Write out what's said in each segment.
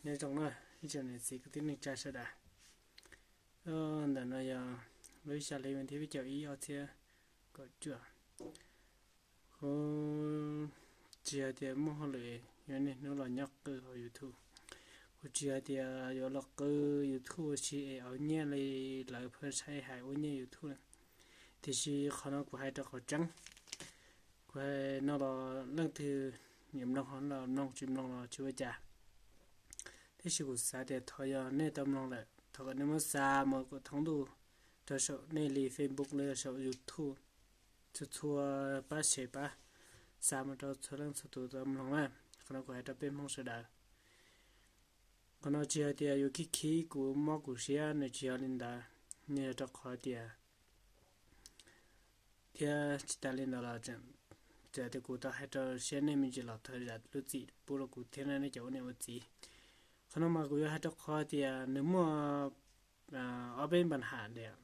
Nyob zoo na, ib tsoom niam txiv kwv tij neej tsa sawv daws. Ntawm no yog lub xya hli vas thib peb caug ib ob txhiab kaum cuaj. Kuv tsis hais tias muaj hauj lwm yuav niaj hnub los nyob qw hauv YouTube. Kuv tsis hais tias yuav los qw YouTube ua si es ua nyiaj li lawv pheej saib hais ua nyiaj YouTube na. Tiam sis qhov no kuv hais rau qhov tseeb. Kuv hais no los leej twg nyiam mloog los mloog, tsis mloog los tsis ua cas. Tiam sis kuv xav tias thov yog nej tau mloog lawm, thov kom nej muab xa mus kom thoob ntuj rau saum nej li Facebook los yog saum YouTube, txhua txhua pab share pab xa mus rau txhua leej txhua tus tau mloog na. Qhov no kuv hais rau peb Hmoob sawv daws. Qhov no tsis hais tias yuav khib khib kuv mob kuv siab, nws tsis yog li ntawd, nws yog rau qhov tias, thiab tsis tas li ntawd los tseem, txawm tias kuv tau hais rau siab nej me ntsis los thov zam lub txim pub rau kuv thiab nej cov ua niam ua txiv. Qhov no mas kuv yuav hais rau qhov tias nws muaj ob peb npa ham tias,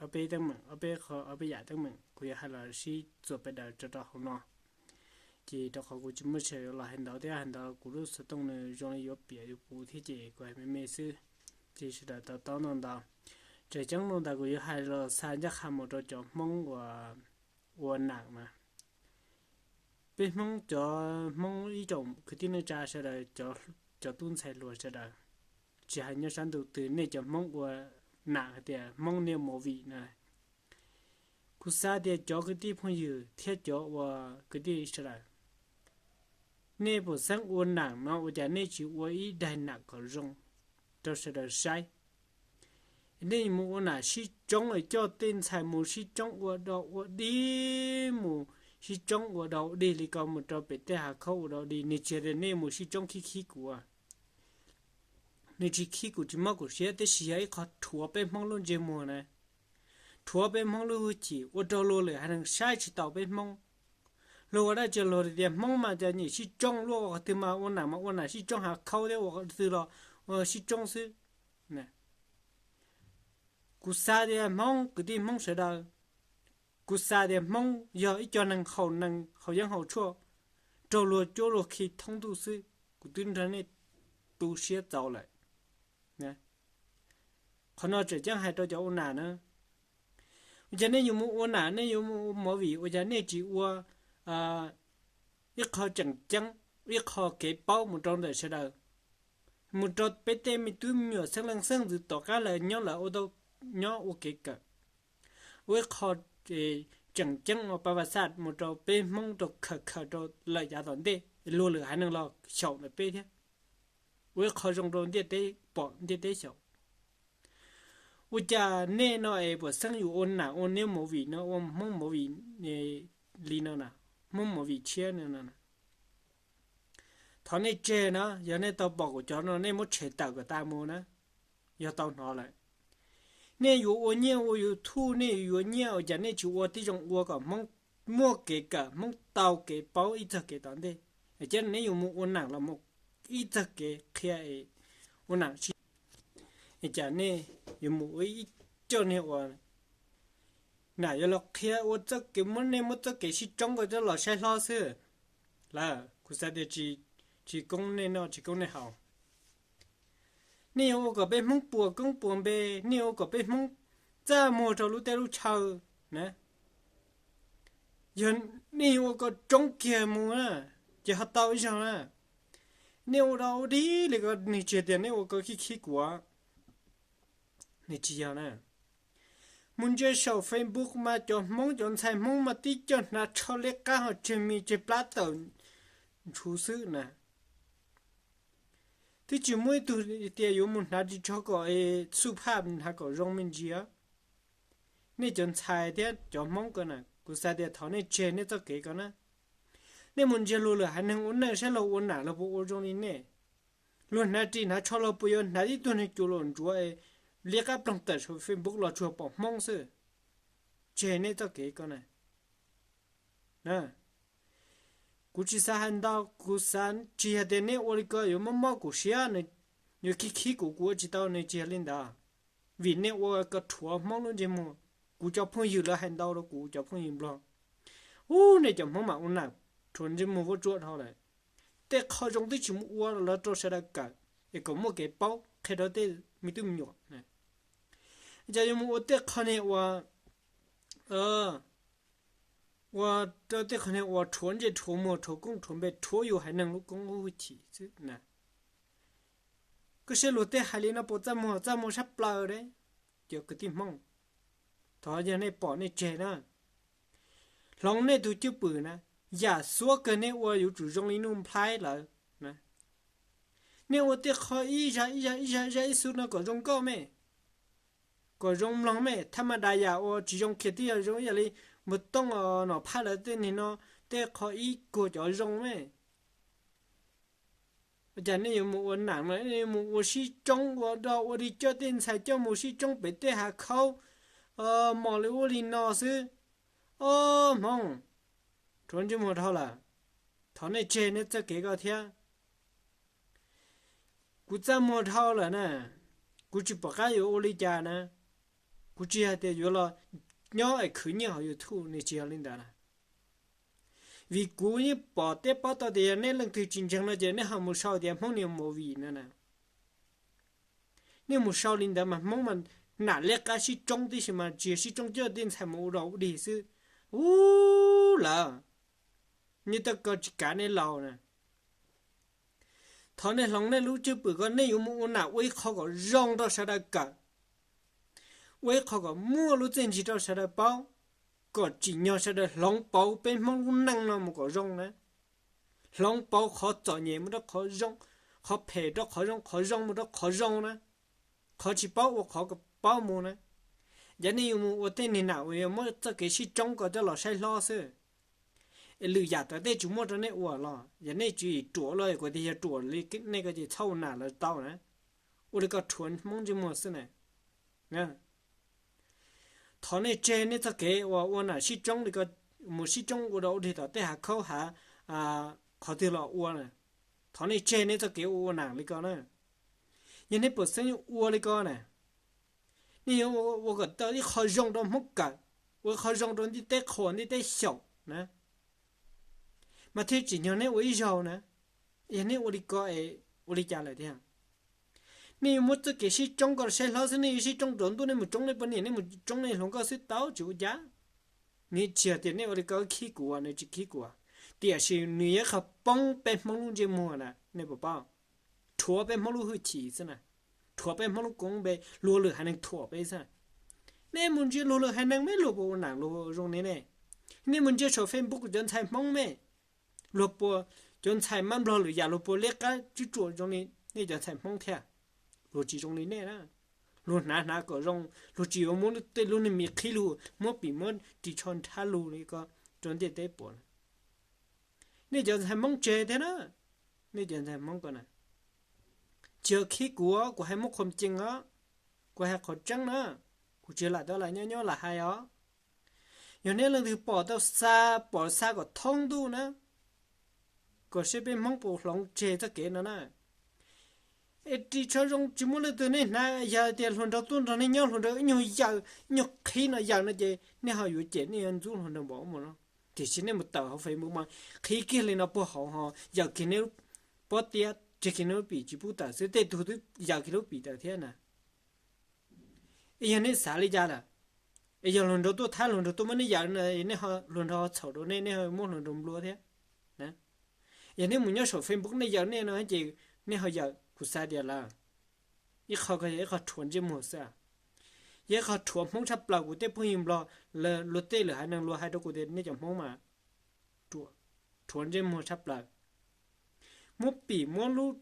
ob peb teeb meem, ob peb qho, ob peb yam teeb meem, kuv yuav hais los sib txuas pes daws rau rau hauv no. Ces rau qhov kuv tsis muaj chaw yuav los hais ntau thiab hais ntau kuv lub xov tooj nws zoo li yuav piam yuav puv thiab ces kuv hais me me xwb. Ces sawv daws tau taub ntau ntau. Tseem ceeb ntau ntawd kuv yuav hais los xa ncaj qha mus rau cov Hmoob uas ua nam na. Peb Hmoob, cov Hmoob ib tsoom kwv tij neej tsa sawv daws, cov tub ntxhais hluas sawv daws, tsis hais nyob sab ntuj twg, nej cov Hmoob ua nam hais tias Hmoob niaj movie na, kuv xav tias cov kwv tij phooj ywg thiab cov uas kwv tij sawv daws, nej puas xeeb ua nam no ua cas nej tsis ua ib daig nam kom zoo rau sawv daws saib? Nej mus ua nam sib tsoob es coj tej ntxhais mus sib tsoob ua dog ua dig, mus sib tsoob ua dog ua dig li ko mus rau pem tej hav khaub ua dog ua dig, nws tsis tias nej mus sib tsoob khib khib kuv, nws tsis khib kuv tsis mob kuv siab, tab sis yog ib qho rhuav peb Hmoob lub ntsej muag na, rhuav peb Hmoob lub hwj chim ua rau luag lwm haiv neeg saib tsis taus peb Hmoob. Luag ua dab tsi luag tias Hmoob mas cov nyiam sib tsoob, luaj ua qhov twg mas ua nam mas ua nam sib tsoob, hav khaub thiab ua qhov twg los sib tsoob xwb. Kuv xav tias Hmoob, kwv tij Hmoob sawv daws, kuv xav tias Hmoob yog ib co neeg haus neeg haus yeeb haus tshuaj, raug luag cuab luag khi thoob ntuj xwb, kuv twb nrog nej tu siab txaus lawm. Qhov no tseem ceeb hais rau cov ua nam na. Ua cas nej yuav mus ua nam, nej yuav mus ua movie, ua cas nej tsis ua ib qho tseem ceeb, ib qho kev paub mus rau ntawm sawv daws, mus rau peb tej me tub me nyuam xeeb leej xeeb ntxwv tom qab lawv nyob lawv ua tau, nyob ua kev kawm, ua ib qho tseem ceeb ua pa va xaj mus rau peb Hmoob rau khaws khaws rau lawm yav tom ntej, luag lwm haiv neeg los xyaum ntawm peb thiab, ua ib qho zoo rau ntiaj teb pom ntiaj teb xyaum. Ua cas nej no es puas xeeb yus ua nam ua niaj movie no, ua Hmoob movie li no na, Hmoob movie tshiab no na. Thov nej tseg na, yog nej tau pom kuv cov no nej muab tshem tawm kom tas mus na, yog tau hnov lawm. Nej yuav ua nyiaj ua YouTube, nej yuav nyiaj ua cas nej tsis ua tib zoo ua kom Hmoob muaj kev kawm, Hmoob tau kev paub ib txog kev tom ntej. Ces nej yuav mus ua nam los mus ib txog kev qhia es ua nam sib, es cas nej yuav mus ua ib co niag ua nam yuav los qhia ua txoj kev, muab nej muab txoj kev sib tsoob ko coj los saib hlob xwb. Lawm kuv xav tias tsis koob nej noj tsis koob nej haus. Nej yuav ua kom peb Hmoob puas koob puas npe, nej yuav ua kom peb Hmoob txaj muag rau lub teb lub chaw na. Yog nej yuav ua kom tsoob kiag mus na, ces ho tau ib zaug na. Nej ua dog ua dig li ko, nws tsis tias nej ua kom khib khib kuv, nws tsis yog na. Mus ntsia saum Facebook mas cov Hmoob cov ntxhais Hmoob mas tib co hnav tsho liab qab ho tseg mis tseg plab tawm ntshuv xwb na. Twb tsis muaj ib tug tias yuav mus hnav ris tsho kom xuj phaj, hnav kom zoo me ntsis. Nej cov ntxhais thiab cov Hmoob ko na, kuv xav tias thov nej tseg nej txoj kev ko na. Nej mus ntsia luag lwm haiv neeg ua neej saib luag ua nam luag puas ua zoo li nej. Luag hnav ris hnav tsho luag puas yuav hnav tib tug niag cuab luam ntsuav liab qab ploog tawm saum Facebook los tsuas pom Hmoob xwb. Tseg nej txoj kev ko na. Kuv tsis xav hais ntau, kuv xav tsis yog tias nej ua li ko yuav mob mob kuv siab, yuav khib khib kuv, kuv ua tsis tau, nws tsis yog li ntawd. Vim nej ua ko rhuav Hmoob lub ntsej muag. Kuv cov phooj ywg lawv hais ntau rau kuv cov phooj ywg Nplog, ub, nej cov Hmoob mas ua nam rhuav ntsej muag vuab tsuab dhau lawm. Tej qho zoo twb tsis mus ua los rau sawv daws kawm. es kom muaj kev paub qhia rau tej me tub me nyuam. Ces yuav mus ua tej qho niag ua, ua rau tej qho niag uas rhuav ntsej rhuav muag rhuav koob rhuav npe rhuav yus haiv neeg lub koob lub hwj chim xwb na. Koj saib luag tej hais li no puas txaj muag? Txaj muag sab plaws li. Cov kwv tij Hmoob, thov yog nej pom nej tseg na. Hloov nej tus cwj pwm na, yam xuab kawg nej ua yuav tsum zoo li Nuj Nplhaib lawm. Nej ua tej qho ib zag ib zag ib zag ib zag ib xub no kom zoo nkauj me, kom zoo mloog me. Thaj ma das yam uas tsis zoo khiav twb yog zoo, ib yam li Npawg Tooj Nom Phaj lawv tej niag no, tej qho ib kuag cov zoo me. Cas nej yuav mus ua nam no, nej yuav mus ua sib tsoob ua dog ua dig, coj tej ntxhais coj mus sib tsoob pem tej hav khaub mos li ub li no xwb. Ob Hmoob, rhuav ntsej muag dhau lawm. Thov nej tseg nej txoj kev ko thiab. Kuv txaj muag dhau lawm na, kuv tsis pom qab yuav ua li cas na. Kuv tsis hais tias yuav los nyob es khwv nyiaj hauv YouTube, nws tsis yog li ntawd na. Vim kuv yeej pom thiab paub tau tias yog nej leej twg tsis ntseeg no ces nej ho mus sau tias Hmoob niag movie no na. Nej mus sau li ntawd mas Hmoob mas nam liab qab sib tsoob tib si mas tsis sib tsoob, coj tej ntxhais mus ua dog ua dig xwb. Ub, lawm, nej tej ko tsis kav nej laus na. Thov nej hloov nej lub cwj pwm ko, nej yuav mus ua nam ua ib qho kom zoo rau sawv daws kawm, ua ib qho kom muaj lub txiaj ntsig rau sawv daws paub, kom tsim nyog sawv daws hloov pauv peb Hmoob lub neej no mus kom zoo na. Hloov pauv qhov txom nyem mus rau qhov zoo, qhov phem rau qhov zoo, qhov zoo mus rau qhov zoo na, qhov tsis paub ua qhov paub mus na. Yog nej yuav mus ua tej niag nam uas yog muab txoj kev sib tsoob ko coj los saib hlob xwb, es lwm yam tawm tej tsis muaj rau nej ua los yog nej tsis ruam los kuv tias yog ruam li nej ko ces txhob ua nam los tau na. Ua li ko rhuav Hmoob ntsej muag xwb na. Thov nej tseg nej txoj kev uas ua nam sib tsoob li ko, mus sib tsoob ua dog ua dig tom tej hav khaub hav qhov twg los ua na. Thov nej tseg nej txoj kev ua ua nam li ko na. Yog nej pom xeeb yuav ua li ko na, nej yuav ua kom tau ib qho zoo rau Hmoob kawm, ua ib qho zoo rau ntiaj teb qhuas ntiaj teb xyaum na, mas thiaj tsim nyog nej ua ib zaug na. Yog nej ua li ko es ua li cas lawm thiab? Nej yuav muab txoj kev sib tsoob ko saib hlob xwb, nej yuav sib tsoob rau ntuj, nej mus tsoob nej poj niam, nej mus tsoob nej hluas nkauj xwb tau tsis ua cas. Nws tsis yog tias nej ua li ko khib kuv, nws tsis khib kuv, tiam sis nws yog qhov poob peb Hmoob lub ntsej muag na, nej puas paub? Rhuav peb Hmoob lub hwj chim xwb na, rhuav peb Hmoob lub koob npe, luag lwm haiv neeg thuam peb xwb. Nej mus ntsia luag lwm haiv neeg me, luag puas ua nam luag zoo li nej? Nej mus ntsia saum Facebook cov ntxhais Hmoob me, luag puas, cov ntxhais mab nplog lwm yam luag puas liab qab tsib tsuam zoo li nej cov ntxhais Hmoob thiab? Luag tsis zoo li nej na. Luag hnav hnav kom zoo, luag tsis yuav muab tej lub niag mis qhib lug, muab pim muab ris tsho nrhab lug li ko rau ntiaj teb pom. Nej cov ntxhais Hmoob tseg thiab na, nej cov ntxhais Hmoob ko na. Tsis yog khib kuv, kuv hais muab qhuam cees os, kuv hais qhov tseeb na, kuv tsis lam tau lam nyob nyob lam hais os. Yog nej leej twg pom tau xa, pom xa kom thoob ntuj na, kom saib peb Hmoob puas hloov tseg txoj kev no na. Es ris tsho zoo tsis muaj leej twg nej hnav, yog tias hluas nraug tuaj nrog nej nyob, hluas nraug ib nyuag yawm ib nyuag qhib no yawm no ces nej ho yuav cem nej yuav ntxub hluas nraug npaum mus no. Tiam sis nej mus tawm hauv Facebook mas qhib kiag li no puag hauv ho yawm kiag nej lub pob tiab, tseg kiag nej lub pim tsis pub tawm xwb, tej tug twb yawm kiag lub pim tawm thiab na. Es yog nej xav li cas lawm? Es yog hluas nraug tuaj thab hluas nraug tuaj muab nej yawm no, nej, hluas nraug ho txhaum rau nej, nej ho muab hluas nraug nplua thiab. Yog nej mus nyob saum Facebook nej yawm nej no ces nej ho yawm, kuv xav tias lawm, ib qho ko yog ib qho rhuav ntsej muag xwb, yog ib qho rhuav Hmoob tshaj plaws. Kuv tej phooj ywg Nplog, luag tej lwm haiv neeg luag hais rau kuv tias nej cov Hmoob mas rhuav ntsej muag tshaj plaws, muab pim muab lub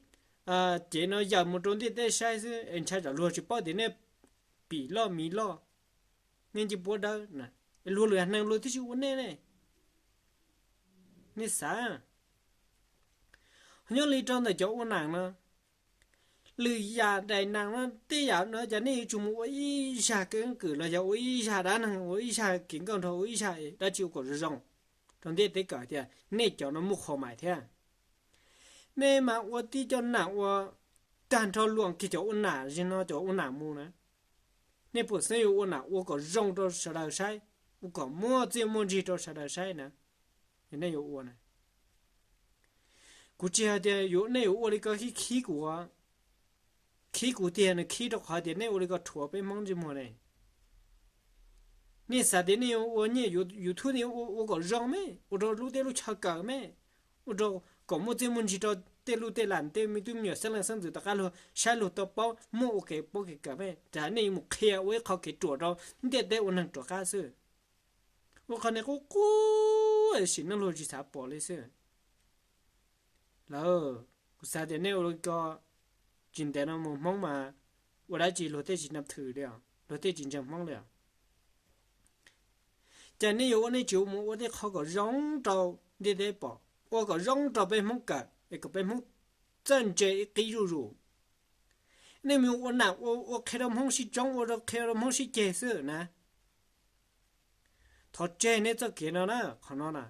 cev no yawm mus rau ntiaj teb saib xwb es ntshai tsam luag tsis paub tias nej pim loj miv loj, nej ncej puab dawb na, luag lwm haiv neeg luag twb tsis ua nej ne. Nej xav, nyob li rau ntawm cov ua nam no, lwm yam daim nam no tej yam no cas nej yuav tsum mus ua ib zag keeb kwm los yog ua ib zag dab neeg, ua ib zag kev nkauj nraug, ua ib zag dab tsi ua kom zoo zoo rau ntiaj teb kawm tias nej cov no muaj qhuas mais thiab. Nej mas ua tib cov nam ua tag nrho luam kiag cov ua nam zig no cov ua nam mus na. Nej puas xeeb yuav ua nam ua kom zoo rau sawv daws saib, ua kom muaj txiaj muaj ntsig rau sawv daws saib na? Nej yuav ua na. Kuv tsis hais tias yuav, nej yuav ua li ko khib khib kuv, khib kuv tiag, nws khib rau qhov tias nej ua li ko rhuav peb Hmoob ntsej muag ne. Nej xav tias nej yuav ua nyiaj YouTube, nej ua kom zoo me, ua rau lub teb lub chaw kawm me, ua rau kom muaj txiaj muaj ntsig rau tej lub tej lam, tej me tub me nyuam xeeb leej xeeb ntxwv tom qab luag saib luag tau paub muaj ua kev paub kev kawm me. Cas nej yuav mus qhia ua ib qho kev ruam rau ntiaj teb ua neeg rov qab xwb. Ua qhov nej qub qub sim neej luag tsis xav pom li xwb. Lawm, kuv xav tias nej ua li ko tsis ntev no mus Hmoob mas ua dab tsi luag tej tsis nab thwm li, luag tej tsis ntseeg Hmoob li. Ces nej yuav ua nej tsis mus ua tej qho kom zoo rau ntiaj teb pom, ua kom zoo rau peb Hmoob kawm es kom peb Hmoob txawj ntse ib qib zuj zus. Nej mus ua nam ua ua qhia rau Hmoob sib tsoob, ua rau qhia rau Hmoob sib ceg xwb na. Thov tseg nej txoj kev no na, qhov no na.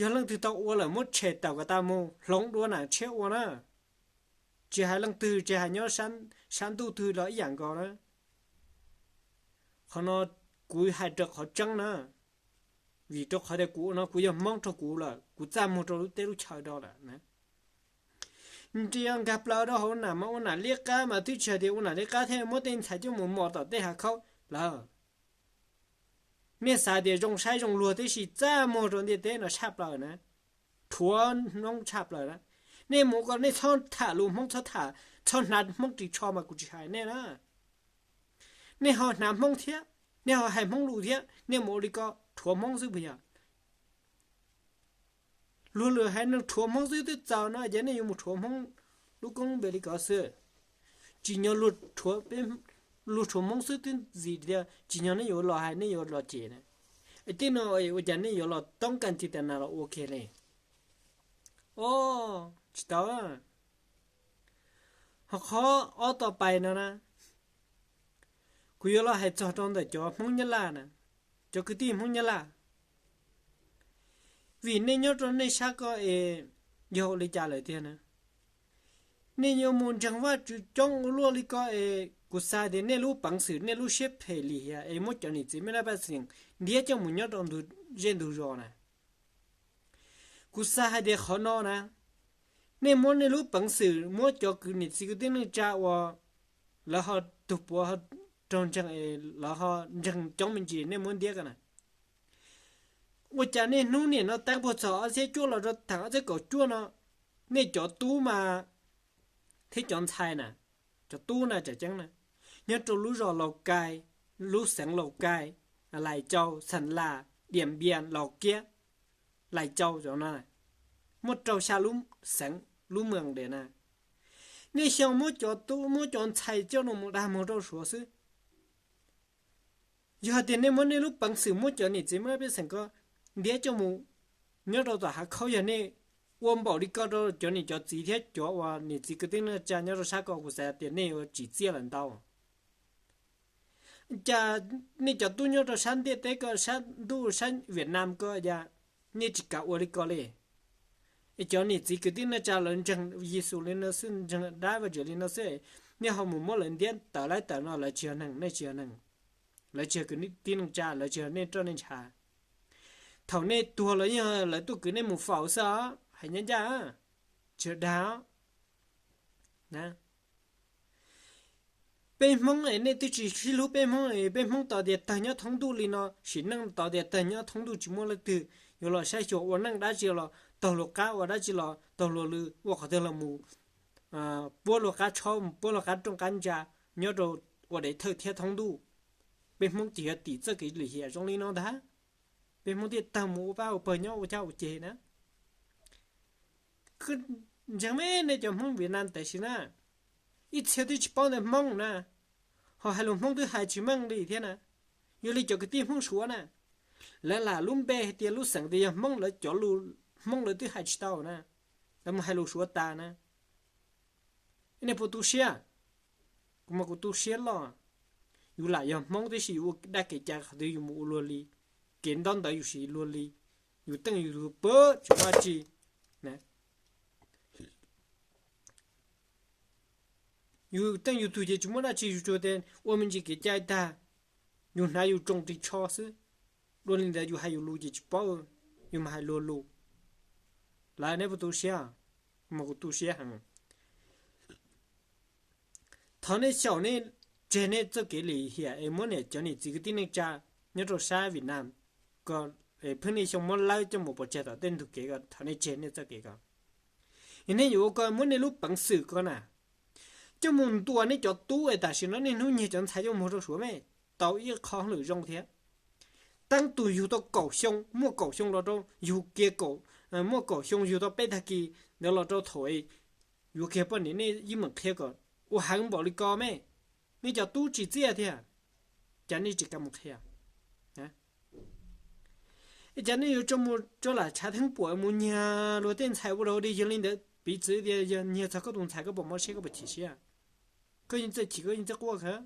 Yog leej twg tau ua lawm muab tshem tawm kom tas mus hloov dua nam tshiab ua na. Tsis hais leej twg, tsis hais nyob sab ntuj twg los ib yam nkaus na. Qhov no kuv hais rau qhov tseeb na, vim rau qhov tias kuv ua no kuv yog Hmoob rau kuv lawm, kuv txaj muag rau lub teb lub chaw rau lawm. Nws tsis yog nkag plaws rau hauv nam mas ua nam liab qab mas twb tsis hais tias ua nam liab qab thiab muab tej ntxhais coj mus mos tom tej hav khaub lawm. Nej xav tias zoo saib zoo luag tib si, txaj muag rau ntiaj teb no tshaj plaws na, rhuav Hmoob tshaj plaws na. Nej mus ko nej txhob tham lus Hmoob, txhob tham, txhob hnav Hmoob ris tsho mas kuv tsis hais nej na. Nej ho hnav Hmoob thiab, nej ho hais Hmoob lus thiab, nej mus ua li ko rhuav Hmoob xwb puas yog? Luag lwm haiv neeg rhuav Hmoob xwb twb txaus no ces nej yuav mus rhuav Hmoob lub koob lub npe li ko xwb. Tsim nyog luag rhuav Hmoob xwb twb ntxim tias tsim nyog nej yuav los hais nej yuav los cem na. Es tej no ua cas nej yuav los toob kas ci tas nas los ua kiag li? O, tsis tau. Ho qhov ob tog pais no na, kuv yuav los hais txog rau ntawm cov Hmoob Nyab Laj na, cov kwv tij Hmoob Nyab Laj. Vim nej nyob rau nej sab ko es yog ua li cas lawm tiag na? Nej yuav mus ntseeg Vajtswv coob ua luaj li ko es kuv xav tias nej lub peev xwm nej lub siab phem lim hiam es muab cov niam txiv me laj paj xeem ntiab coj mus nyob rau ntug zej ntug zos na. Kuv xav hais tias qhov no na, nej muab nej lub peev xwm muab cov kwv niam txiv kwv tij neej tsa uas lawv ho tug puav raug ntseeg, lawv ho ntseeg coob me ntsis nej muab ntiab ko na. Ua cas nej hnub niam no teeb puag txog ob txhiab cuaj los rau thaum ob txhiab kaum cuaj no, nej cov tub mas thiab cov ntxhais na, cov tub na tseem ceeb na, nyob rau lub zos Laus Kais, lub xeev Laus Kais, Lais Cau, Xas Las, Diam Npias, Laus Kiab, Lais Cau cov no, muaj rau xya lub xeev lub mees li na. Nej xyov muab cov tub muab cov ntxhais coj los mus dag muag rau Suav xwb. Yog hais tias nej muab nej lub peev xwm muab cov niam txiv muab pej xeem ko ntiab coj mus nyob rau tom hav khaub, yog nej ua npaum li ko rau cov niam cov txiv thiab cov uas niam txiv kwv tij neej tsa nyob rau sab ko, kuv xav tias nej yuav tsim txiaj lawm ntau. Cas nej cov tub nyob rau sab ntiaj teb ko, sab ntuj sab Vietnam ko, cas nej tsis kam ua li ko li? Es cov niam txiv kwv tij neej tsa lawv ntseeg Yexus li no xwb, ntseeg dab Vaj Tswv li no xwb, nej ho mus muab lawv ntiab tawm laib tawm no, lawv tsis yog neeg, nej tsis yog neeg. Lawv tsis yog kwv tij neej tsa, lawv tsis yog nej roj nej ntsha. Thaum nej tuag los yeej lawv tuaj kwv nej mus faus xwb os, hais ncaj ncaj, tsis yog dag. Peb Hmoob es nej twb tsis sib hlub peb Hmoob, peb Hmoob tos tias tawg nyob thoob ntuj li no, sim neej tos tias tawg nyob thoob ntuj tsis muaj leej twg yuav los saib xyuas ua neej dab tsi los taug luag qab, ua dab tsi los taug luag lw, ua qhov twg los mus puab luag qab tshob, puab luag qab rooj qab ntsa nyob rau ua dev thawj thiab thoob ntuj. Peb Hmoob ces yuav tim txoj kev lim hiam zoo li no ntag. Peb Hmoob thiaj tawg mus ua pab ua pawg nyob ua caj ua ceg na. Ntseeg me nej cov Hmoob Vietnam tam sim na, ib txhia twb tsis paub ntawv Hmoob na, ho hais lus Hmoob twb hais tsis meej li thiab na. Yog li cov kwv tij Hmoob Suav na, lawv lam lub npe hais tias lub xeem tias yog Hmoob, lawv cov lus Hmoob lawv twb hais tsis tau na, lawv mus hais lus Suav tas na. Nej puas tu siab? Kuv mas kuv tu siab loj. Yus lam yog Hmoob tib si yus ua dab kev cai qhov twg yus mus ua luag li, kev ntaub ntawv yus siv luag li, yus teej yus tug pab tsis muaj dab tsi. Yus teej yus tug ces tsis muaj dab tsi, yus tsuas tias ua me ntsis kev cai tag, yus hnav yus tsoos ris tsho xwb. Dua li ntawd yus hais yus lus ces tsis paub, yus mas hais luag lus. Lawv nej puas tu siab? Mas kuv tu siab heev. Thov nej xyaum nej, tseg nej txoj kev lim hiam es muab niam cov niam txiv kwv tij neej tsa nyob rau sab Vietnam ko, pheej niaj xyoo muab lawb coj mus pov tseg tom tej ntug kev ko, thov nej tseg nej txoj kev ko. Es nej yuav ua ko muab nej lub peev xwm ko na coj mus ntuas nej cov tub es tam sim no niaj hnub nyiag cov ntxhais coj mus rau Suav me, tau ib qho hauj lwm zoo thiab. Teeb tus yug tau kaum xyoo, muaj kaum xyoo los rau yug kiag kaum, muaj kaum xyoo yug tau peb tag kis ntawd los rau thaum yuav kiag poj niam, nej yeej meem qhia kom ua heev npaum li ko me. Nej cov tub tsis txiaj thiab, cas nej tsis kam mus qhia? Cas nej yuav tso mus tso lam tshav theeb puam mus nyiag luag tej ntxhais ua dog ua dig? Yog li ntawd piv txwv tias yog nyiag txog koj tus ntxhais koj puas mob siab, koj puas chim siab? Koj yeej txawj chim, koj yeej txawj quaj kawg.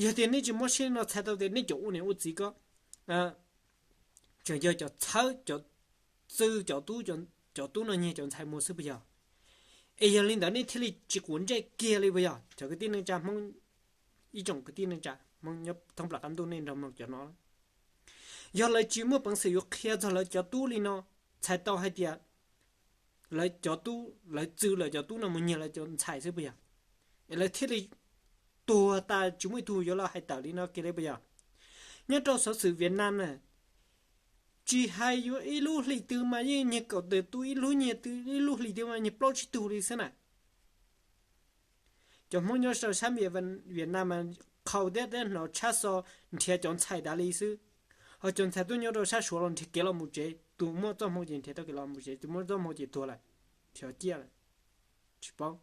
Yog tias nej tsis mob siab no txhais tau tias nej cov ua niam ua txiv ko tseem yog cov txhawb cov txwv cov tub, cov tub no nyiag cov ntxhais mus xwb puas yog? Es yog li ntawd nej thiaj li tsis quav ntsej kiag li puas yog? Cov kwv tij neej tsa Hmoob, ib tsoom kwv tij neej tsa Hmoob nyob thoob plaws qab ntuj nej nrog mloog cov no, yog lawv tsis muaj peev xwm yuav qhia txog lawv cov tub li no, txhais tau hais tias lawv cov tub, lawv txwv lawv cov tub no mus nyiag lawv cov ntxhais xwb puas yog? Es lawv thiaj li tuag tas tsis muaj ib tug yuav los hais tawm li no kiag li puas yog? Nyob rau xov xwm Vietnam na, tsis hais yuav ib lub hlis twg mas yeej nyiag kaum tawm tug, ib lub nyiag, ib lub hlis twg mas nyiag plaub tsib tug li xwb na. Cov Hmoob nyob rau sab Vietnam mas qhau thiab hnov tshab xo nrhiav cov ntxhais tas li xwb. Ho cov ntxhais tuaj nyob rau sab Suav los nrhiav kev los mus tsev, tus muaj txoj hmoo ces nrhiav tau kev los mus tsev, tus muaj txoj hmoo ces tuag lawm, nrhiav ciaj lawm, tsis paub.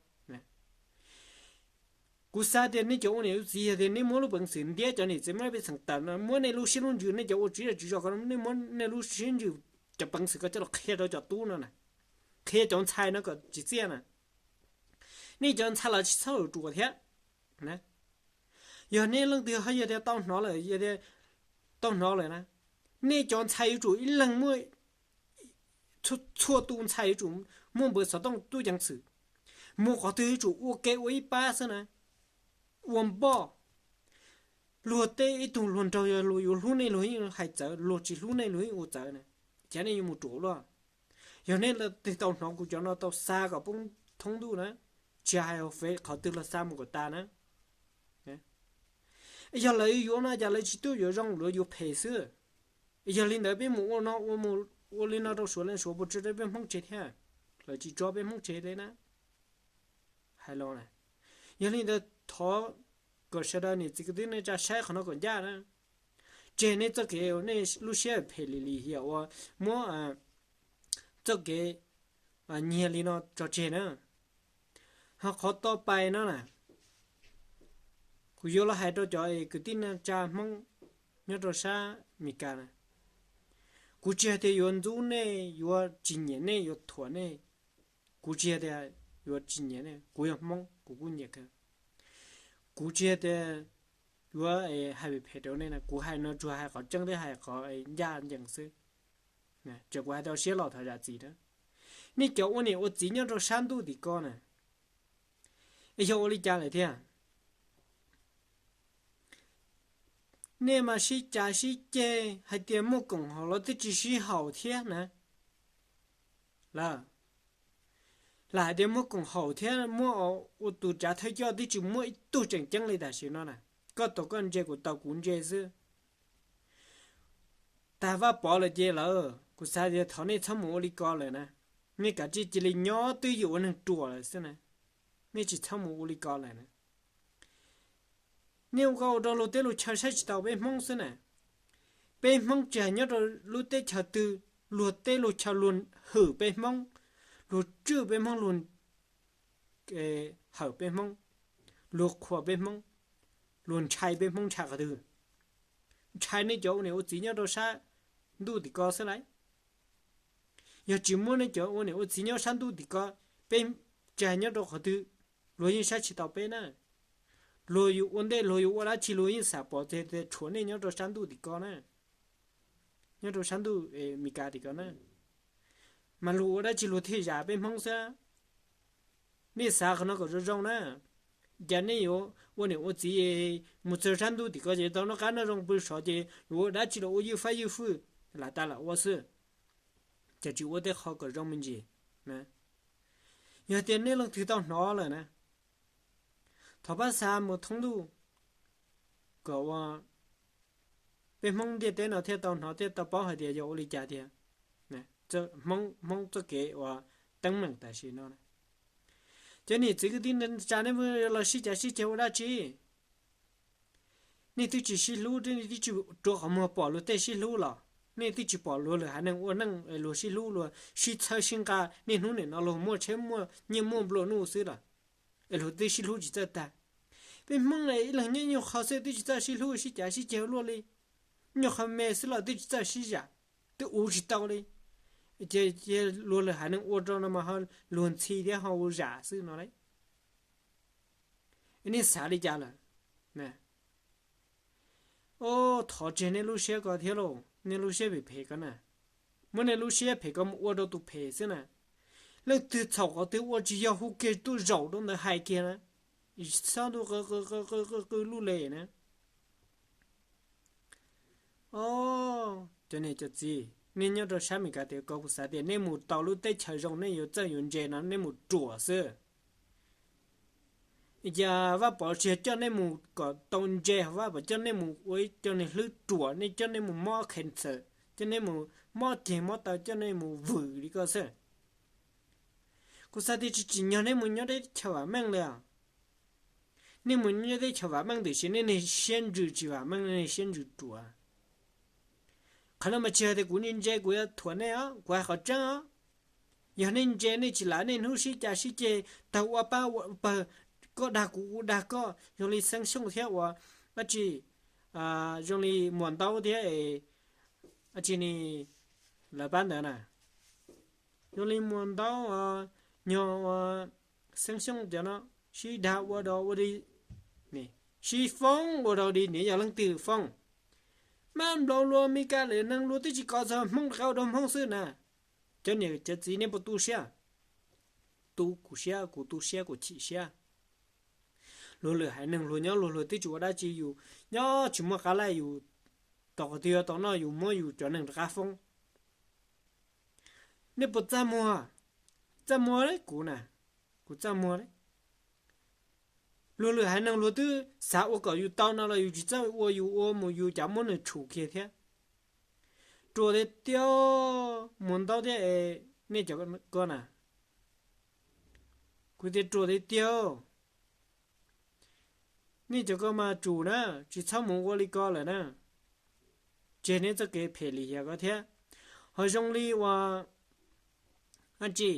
Kuv xav tias nej cov ua niam ua txiv yog tias nej muab lub peev xwm ntiab cov niam txiv muab pej xeem tawm no, muab nej lub siab lub ntsws, nej cov ua tswv zej tswv zos ko, nej muab nej lub siab ntsws cov peev xwm ko coj los qhia rau cov tub no na, qhia cov ntxhais no kom tsis txiaj na. Nej cov ntxhais los tsis txhob ruam thiab. Yog nej leej twg ho yog tias tau hnov lawm, yog tias tau hnov lawm na, nej cov ntxhais yuav tsum ib leeg muaj, txhua tus ntxhais yuav tsum muaj npawb xov tooj tub ceev xwm, mus qhov twg yuav tsum ua ke ua ib pab xwb na, ua npoj. Luag tej ib tug luag nraug yog luag yuav hlub nej luag yeej hais txawv, luag tsis hlub nej luag yeej ua txawv na. Cas nej yuav mus ruam luaj? Yog nej leej twg tau hnov kuv cov no tau xa kom poob thoob ntuj na, tsis hais hauv Fev qhov twg los xa mus kom tas na. Yog lawv yuav no cas lawv tsis tuaj yuav zoo, lawv yuav phem xwb. Yog li ntawd peb mus ua no ua, ua li no rau Suav, Suav puas tso peb Hmoob tseg thiab? Lawv tsis tso peb Hmoob tseg li na. Hais los, yog li ntawd thov kom sawv daws niam txiv kwv tij neej tsa saib qhov no kom ncaj na. Tseg nej txoj kev nej lub siab phem lim lim hiam uas muab txoj kev nyiag li no tso tseg na. Ho qhov tau pais no na, kuv yuav los hais rau cov kwv tij neej tsa Hmoob nyob rau sab Meskas na, kuv tsis hais tias yuav ntxub nej, yuav tsis nyiam nej, yuav thuam nej. Kuv tsis hais tias yuav tsis nyiam nej, kuv yog Hmoob kuv kuj nyiam kawg. Kuv tsis hais tias yuav hais phem phem rau nej na, kuv hais no tsuas hais qhov tseeb thiab hais qhov ncaj ncees xwb. Tseem kuv hais tau siab los thov zam txim na. Nej cov ua niam ua txiv nyob rau sab ntuj tim ko na, es yog ua li cas lawm thiab? Nej mas sib cav sib ceg hais tias muaj koom haum los twb tsis sib haum thiab na. Lawm, lam hais tias muaj koom haum thiab muaj ua tus tsav thawj coj twb tsis muaj ib tug tseem ceeb li tam sim no na. Koj tau koj ntse, kuv tau kuv ntse xwb. Tag Vaj Pov lawm ces lawm, kuv xav tias thov nej txhob mus ua li ko lawm na. Nej kav tsij cia li nyob twj ywm ua neeg ruam lawm xwb na. Nej tsis txhob mus ua li ko lawm na. Nej ua ko ua rau luag teb luag chaw saib tsis taus peb Hmoob xwb na. Peb Hmoob tsis hais nyob rau lub teb chaws twg, luag teb luag chaw luag hwm peb Hmoob, luag tswj peb Hmoob, luag hawm peb Hmoob, luag qhuas peb Hmoob, luag ntshai peb Hmoob ntshai qhov twg? Ntshai nej cov ua niam ua txiv nyob rau sab ntuj tim ko xwb lauj. Yog tsis muaj nej cov ua niam ua txiv nyob sab ntuj tim ko, peb tsis hais nyob rau qhov twg, luag yeej saib tsis taus peb na. Luag yuav ua ntej luag yuav ua dab tsi luag yeej xam pom tias tshuav nej nyob rau sab ntuj tim ko na, nyob rau sab ntuj Meskas tim ko na. Mas luag ua dab tsi luag thiaj zam peb Hmoob xwb. Nej xav qhov no kom zoo zoo na. Cas nej yuav ua niam ua txiv mus txog sab ntuj tim ko ces tau noj qab noj zoo pw sov ces yuav ua dab tsi los ua ywj fab ywj fwj lam tas lam ua xwb, ces tsis ua tej qho kom zoo me ntsis. Yog tias nej leej twg tau hnov lawm na, thov pab xa mus thoob ntuj kom ua peb Hmoob ntiaj teb no thiaj tau hnov thiaj tau paub hais tias yog ua li cas tiag. Hmoob txoj kev uas teeb meem tam sim no, cov niam txiv kwv tij neej tsa nej los sib cav sib ceg ua dab tsi? Nej twb tsis sib hlub, nej twb tsis rua qhov muag pom luag tej sib hlub los nej twb tsis pom luag lwm haiv neeg ua neej luag sib hlub luag sib txhawb sib nqa, niaj hnub nim no luag muaj tsheb muaj nyiaj muaj nplua nuj xwb los es luag twb sib hlub tsis txawj tag. Peb Hmoob na ib leeg nyob nyuag qho xwb twb tsis txawj sib hlub sib cav sib ceg luaj li, nyuag qho me xwb los twb tsis txawj sib zam, twb ua tsis tau li. Ces luag lwm haiv neeg ua rau no mas luag ntxhi thiab ho ua zam xwb no. Nej xav li cas lawm? Thov tseg nej lub siab ko thiab lauj, nej lub siab phem phem ko na. Muab nej lub siab phem ko mus ua rau tus phem xwb na. Leej twg txhaum qhov twg ua tsis yog hu kiag tuaj zaum rau ntawd hais kiag na, txhob ntuj qw qw lub le na. Cov niam cov txiv, nej nyob rau sab Meskas tias ko kuv xav tias nej mus tau lub teb chaws zoo nej yuav txawj yuav ntse no nej mus ruam xwb. Cas Vaj Pov tsis yog coj nej mus kom tau ntse, Vaj Pov coj nej mus ua ib co niag hlwb ruam, nej coj nej mus mob cancer, coj nej mus mob ceg mob taw, coj nej mus vwm li ko xwb. Kuv xav tias tsis tsim nyog nej mus nyob teb chaws vam meej li os. Nej mus nyob teb chaws vam meej tiam sis nej niag siab ntsws tsis vam meej, nej niag siab ntsws ruam. Qhov no mas tsis hais tias kuv ntse ntse kuv yuav thuam nej os, kuv hais qhov tseeb os. Yog nej ntse nej tsis lam nej hnub sib cav sib ceg tag ua pab ua pawg, koj dag kuv kuv dag koj zoo li Xeeb Xyooj thiab ua dab tsi, zoo li Muas Ntaub thiab dab tsi ni lawv pab ntawd na, zoo li Muas Ntaub, Nyuag, Xeeb Xyooj cov no sib dag ua dog ua dig, sib foob ua dog dig, niam yog leej twg foob? Maj nplaum luag Mes Kas lwm neeg luag twb tsis kov txog Hmoob, rov qab ua rau Hmoob xwb na. Cov niam cov txiv nej puas tu siab? Tu kuv siab, kuv tu siab kuv chim siab. Luag lwm haiv neeg luag nyob luag luag twb tsis ua dab tsi, yus nyob tsis muaj qab laj, yus tau qhov twg yuav tau noj yus muab yus cov neeg rov qab foob. Nej puas txaj muag? Txaj muag li kuv na, kuv txaj muag li. Luag lwm haiv neeg luag twb xav ua kom yus tau no los yus tsis txawj ua, yus ua mus yus cav muab nws tshum kiag thiab. Ruam tiag tiag, Muas Ntaub thiab nej cov ko na. Kuv tias ruam tiag tiag. Nej cov ko mas tsum na, tsis txhob mus ua li ko lawm na. Tseg neb txoj kev phem lim hiam ko thiab. Ho zoo li ua, dab tsi,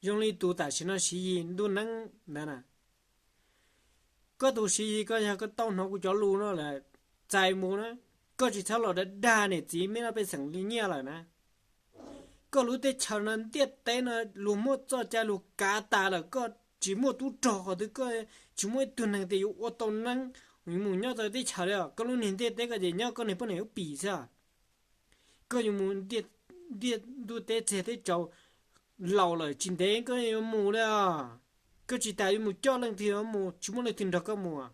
zoo li tus tam sim no Siv Yis ntuj neeb ntawd na. Koj tus Siv Yis ko yog koj tau hnov kuv cov lus no lawm, txais mus na. Koj tsis txhob los dag dag niam txiv meb laj pej xeem li nyiaj lawm na. Koj lub teb chaws no ntiaj teb no luag muaj txoj cai luag kav tas lawm, koj tsis muaj tub rog qhov twg, koj tsis muaj ib tug neeg tias yuav ua tau neeb, yuav mus nyob tau teb chaws li os. Koj lub niag ntiaj teb ko ces nyob koj niag poj niam lub pim xwb. Koj yuav mus ntiaj, ntuj teb txiag teb tsaus, laus lawm tsis ntev koj yuav mus li os. Koj tsis tas yuav mus coj leej twg yuav mus, tsis muaj leej twg nrog koj mus.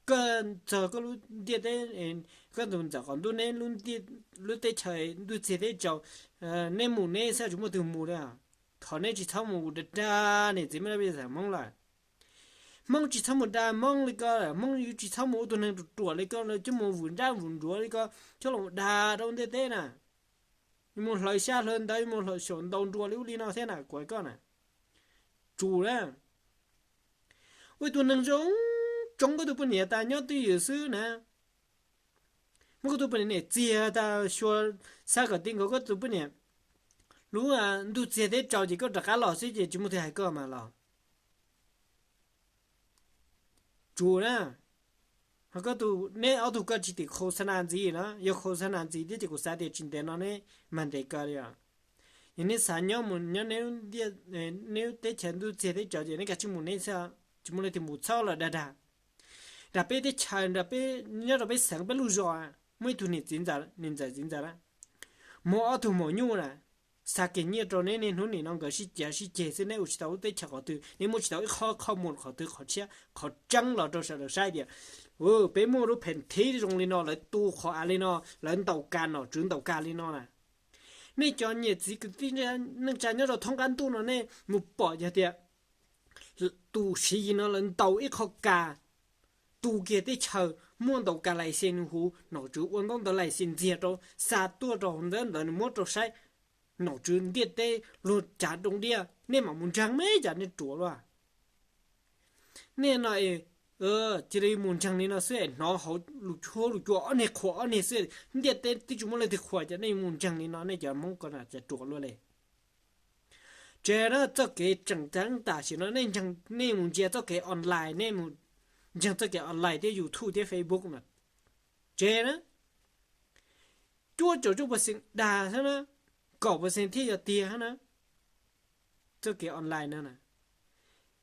Koj txog koj lub ntiaj teb, koj tus ntxawm qhov ntuj neb lub teb chaws ntuj txiag teb tsaus, neb mus neb xwb tsis muaj twg mus li. Thov neb tsis txhob mus dag dag niam txiv meb laj pej xeem Hmoob lawm. Hmoob tsis txhob mus dag Hmoob li ko, Hmoob yuav tsis txhob mus ua tus neeg ruam ruam li ko, coj mus vwm nrab vwm nruav li ko, coj los dag rau ntiaj teb na. Yuav mus hlawv xyab hlawv ntawv, yuav mus hlawv xyaum ntaus nruas li ub li no thiab na, kuv hais koj na. Tsum na. Ua ib tug neeg zoo tsoob koj tus poj niam tas nyob twj ywm xwb na. Muab koj tus poj niam niam txiag tas xyuas xa kom ti nkaus koj tus poj niam lub ntuj txiag teb tsaus ces koj rov qab los xwb ces tsis muaj twg hais koj mas los. Tsum na. Ho koj tus, neb ob tug koj tsis tim khos xa nas ntxiv na, yog khos xa nas ntxiv thiab ces kuv xav tias tsis ntev no neb mag ntes ko li os. Yog neb xav nyob mus nyob neb lub teb chaws ntuj txiag teb tsaus ces neb kav tsij mus neb xwb, tsis muaj leej twg mus, txhob los dag dag. Nram peb teb chaws, nram peb, nyob rau peb xeev peb lub zos, muaj ib tug niam txiv ntxawm, niam ntxawm txiv ntxawm na, muaj ob tug maum nyuj na, xa kiag nyiaj rau neb, niaj hnub nim no nkawd sib cav sib ceg xwb, neb ua tsis tau lub teb chaws qhov twg, neb muab tsis tau ib qho qhov muag qhov twg qhov tshiab qhov tseeb los rau sawv daws saib tias peb muaj lub phem thib zoo li no, lawv tu qhov av li no, lawv ntaus kas nom tswv ntaus kas li no na. Nej cov niam txiv kwv tij neej tsa nyob rau thoob qab ntuj no nej mus pom yog tias tus Siv Yis no lawv ntaus ib qho kas tu kiag teb chaws, muab ntaus kas lais xes nws huv, nom tswv ua ntaub ntawv lais xes ntxiag rau, xa tuaj rau hauv ntawv ntawd nws muab rau saib, nom tswv ntiaj teb luag cav roo diaj, nej mam mus ntseeg me cas nej ruam luaj. Nej no cia li mus ntseeg li no xwb es hnov hauv lus tshuab lus cua ob niag qhuas ob niag xwb, ntiaj teb twb tsis muaj leej twg qhuas ces nej mus ntseeg li no nej cov Hmoob ko na ces ruam luaj li. Tseg na, txoj kev tseem ceeb tam sim no nej mus ntsia txoj kev online, nej mus ntseeg txoj kev online thiab YouTube thiab Facebook na, tseg na, cuaj caum cuaj percent dag xwb na, kaum percent thiaj yog tiag na. Txoj kev online no na,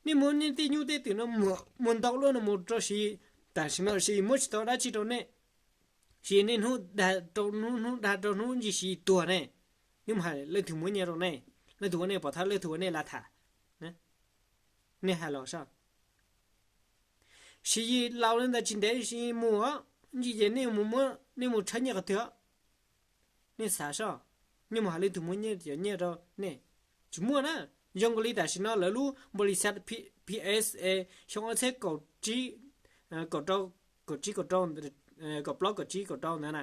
nej muab nej tej nyuj tej twm no mus ntau luaj no mus rau Siv Yis, tam sim no Siv Yis muab tsis tau dab tsi rau nej. Siv Yis niaj hnub dag rau hnub, hnub dag rau hnub, ntsis Siv Yis tuag ne. Nej mus hais leej twg muab nyiaj rau nej, leej twg ua nej pov thawj, leej twg ua nej lav tham? Nej hais los saib. Siv Yis laus li ntawd tsis ntev Siv Yis mus, ntsis ces nej mus muab, nej mus tshawb nyiaj qhov twg? Nej xav saib, nej mus hais leej twg muab nyiaj cov nyiaj rau nej? Tsis muaj na. Zoo nkaus li tam sim no lawv lub npaum li xav P S xyoo ob txhiab kaum tsib, kaum rau, kaum tsib kaum rau, kaum plaub kaum tsib kaum rau ntawd na,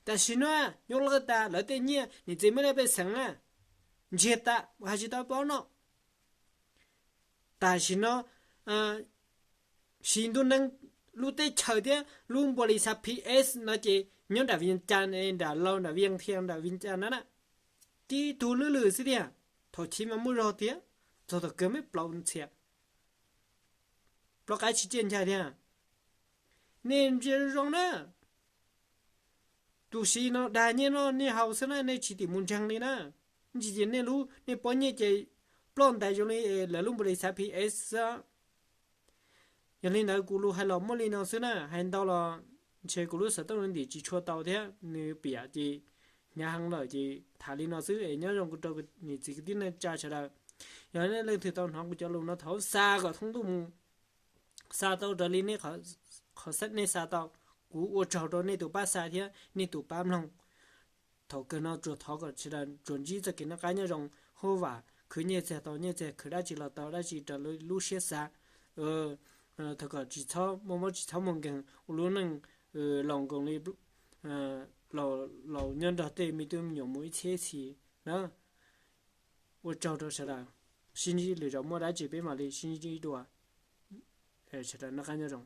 tam sim no yuav lawv tas lawv tej nyiaj, niam txiv muaj nej pej xeem na, ntsiag tas hais tsis tau paub no. Tam sim no Siv Yis ntuj neeb lub teb chaws thiab lub npaum li xav P S no ces nyob nram Vias Cas, nram Laus, nram Vias Thias, nram Vias Cas na na, tib tug lwj lwm xwb tiag. Thaum chiv mas muaj zog thiab, txog thaum kawg muaj plaub ntxhiab, plaub qaib tsis ciaj ncaig thiab. Nej ntsia zoo na, tus Siv Yis no dag nyiaj noj nyiaj haus xwb na, nej tsis tim mus ntseeg li na. Ntsis ces nej lub, nej pob nyiaj ces ploj ntais zoo li lawv lub npaum li xav P S xwb. Yog li ntawd kuv lus hais los muaj li no xwb na, hais ntau los ntshe kuv lub xov tooj nws ntim tsis tshua tau thiab nws piam ces hnyav heev lawm ces tham li no xwb es nyob zoo rau niam txiv kwv tij neej tsa sawv daws. Yog nej leej twg tau hnov kuv cov lus no thov xa kom thoob ntuj mus, xa tau raws li nej xa tau. Kuv ua tsaug rau nej tus pab xa thiab nej tus pab mloog. Thaum kawg no tsuas thov kom sawv daws tsuas ntsib txoj kev noj qab nyob zoo, huaj vam, khwv nyiaj txiag tau nyiaj txiag, khwv dab tsi los tau dab tsi raws lub siab xav. Thov kom tsis txhob muaj mob tsis txhob muaj nkeeg ua lub neej laus nkoos li laus nyob nrog tej me tub me nyuam mus ib txhiab ib txhis na. Ua tsaug rau sawv daws, sib ntsib lwm zaus muaj dab tsi peb mam li sib ntsib dua. Sawv daws noj qab nyob zoo.